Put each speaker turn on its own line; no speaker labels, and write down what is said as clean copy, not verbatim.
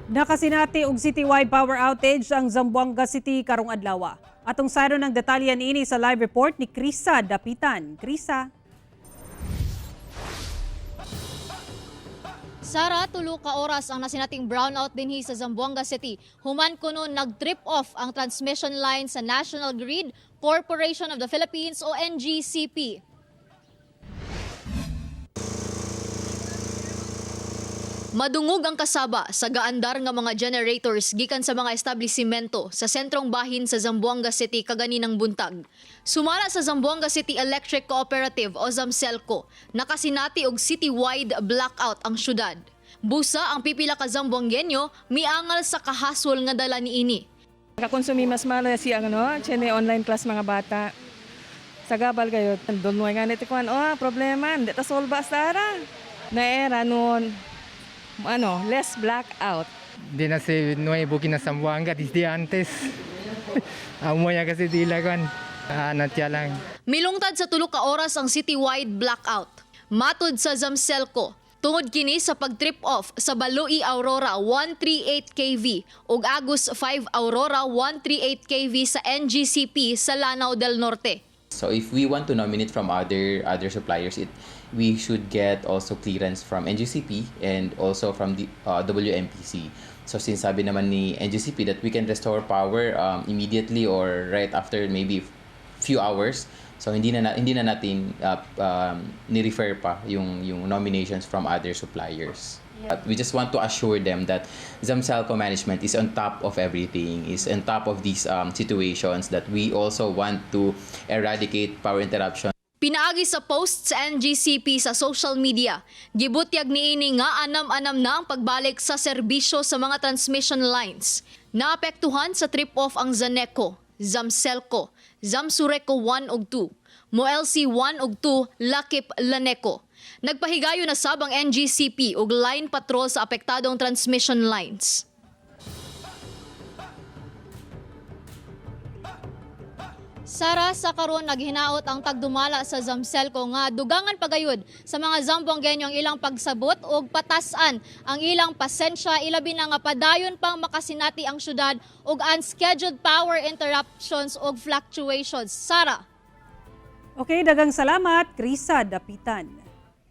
Nakasinati og citywide power outage ang Zamboanga City karong adlaw. Atong sayron ng detalye niini sa live report ni Krisa Dapitan. Krisa.
Sara, 3 ka oras ang nasinating brownout dinhi sa Zamboanga City. Human kuno nag-trip off ang transmission line sa National Grid Corporation of the Philippines o NGCP. Madungog ang kasaba sa gaandar nga mga generators gikan sa mga establishmento sa sentrong bahin sa Zamboanga City kaganinang buntag. Sumala sa Zamboanga City Electric Cooperative o ZAMCELCO, nakasinati og citywide blackout ang syudad. Busa ang pipila ka Zamboangueño miangal sa kahasol nga dala niini.
Nakakonsumi mas malo si ano, chene online class mga bata. Sa gabal kayo, doon mo nga nito kuan, oh, problema, hindi ta solve astara. Na era noon, ano, less blackout.
Di na si nuevo na Zamboanga desde antes. Amo niya kasi dila kan. Ah, natya lang.
Milungtad sa 3 ka oras ang citywide blackout. Matod sa Zamselco, tungod kini sa pag-trip off sa Baloi Aurora 138 kV ug Agus 5 Aurora 138 kV sa NGCP sa Lanao del Norte.
So if we want to nominate from other suppliers, it we should get also clearance from NGCP and also from the WMPC. So since sabi naman ni NGCP that we can restore power immediately or right after maybe few hours, so hindi na natin ni-refer pa yung nominations from other suppliers. But we just want to assure them that Zamselco management is on top of everything, is on top of these situations, that we also want to eradicate power interruption.
Pinaagi sa post sa NGCP sa social media, gibutyag niini nga anam-anam na ang pagbalik sa serbisyo sa mga transmission lines. Naapektuhan sa trip-off ang Zaneco, Zamselco, Zamsureco 1 ug 2, Moelc 1 ug 2, Lakip Laneco. Nagpahigayon na sab ang NGCP og line patrol sa apektadong transmission lines. Sara, sa karon naghinaot ang tagdumala sa Zamselco nga dugangan pagayod sa mga Zamboangueño ang ilang pagsabot og patasan ang ilang pasensya, ilabi na nga padayon pang makasinati ang syudad og unscheduled power interruptions og fluctuations. Sara.
Okay, daghang salamat, Krisa Dapitan.